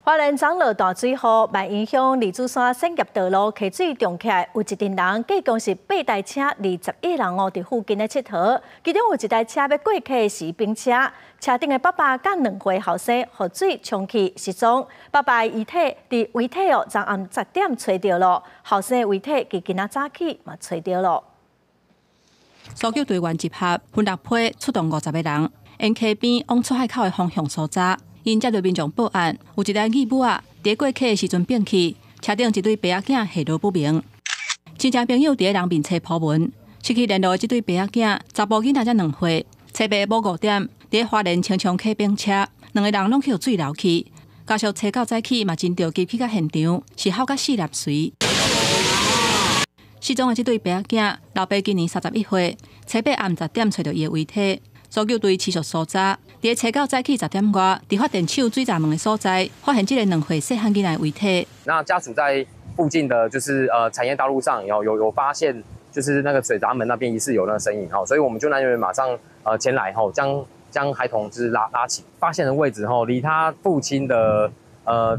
花蓮昨落大水雨，萬英鄉二子山產業道路溪水漲起來，有一陣人計共是八台車，21人哦，佇附近咧𨑨迌。其中有一台車欲過溪時冰車，車頂的爸爸佮2歲後生，予水沖去失蹤。爸爸的遺體哦，昨暗10點揣著囉，後生的遺體佇今仔早起嘛揣著囉。搜救隊員集合，分六批出動50個人，沿溪邊往出海口的方向搜查。𪜶接著民眾報案，有一个義母仔佇過溪的時陣變去，車頂一對爸仔囝下落不明。親戚朋友佇人面冊 po 文，失去聯絡的這對爸仔囝，查埔囡仔才2歲，初八下晡5點，佇花蓮清昌溪冰車，兩个人攏去予水流去。家屬初九早起嘛真著急去到現場，是哭甲四粒隨。失蹤的這對爸仔囝，老爸今年31歲，初八暗10點揣著伊的遺體。搜救隊持續搜查，佇初九早起10點外，佇發電廠水閘門的所在，發現這个2歲細漢囡仔的遺體。那家屬在附近的就是產業道路上有發現，就是那個水閘門那邊疑似有那個身影，所以我們救難人員馬上前來吼，將孩童就是拉起，發現的位置吼，離他父親的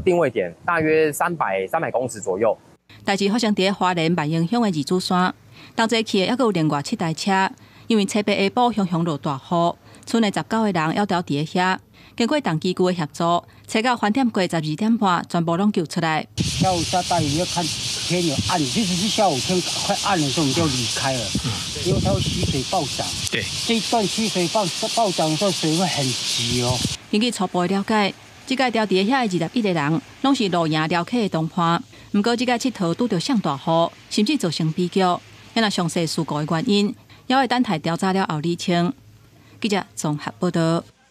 定位點大約300公尺左右。代誌發生佇花蓮萬英鄉的二子山，同齊去的猶閣有另外七台車。因為初八下晡雄雄落大雨，村內19個人猶牢佇遐。經過同機具的協助，初九翻點過12點半，全部攏救出來。下午下大雨，要看天有暗，即使是下午天快暗的時候，我們就離開了，因為它會溪水暴漲。這一段溪水暴漲的時候，水會很急哦。根據初步的了解，這擺牢佇遐的21個人，攏是露營寮客的同伴。毋過這擺𨑨迌拄著上大雨，甚至造成悲劇。若詳細事故的原因，猶會等待調查了後釐清。記者綜合報導。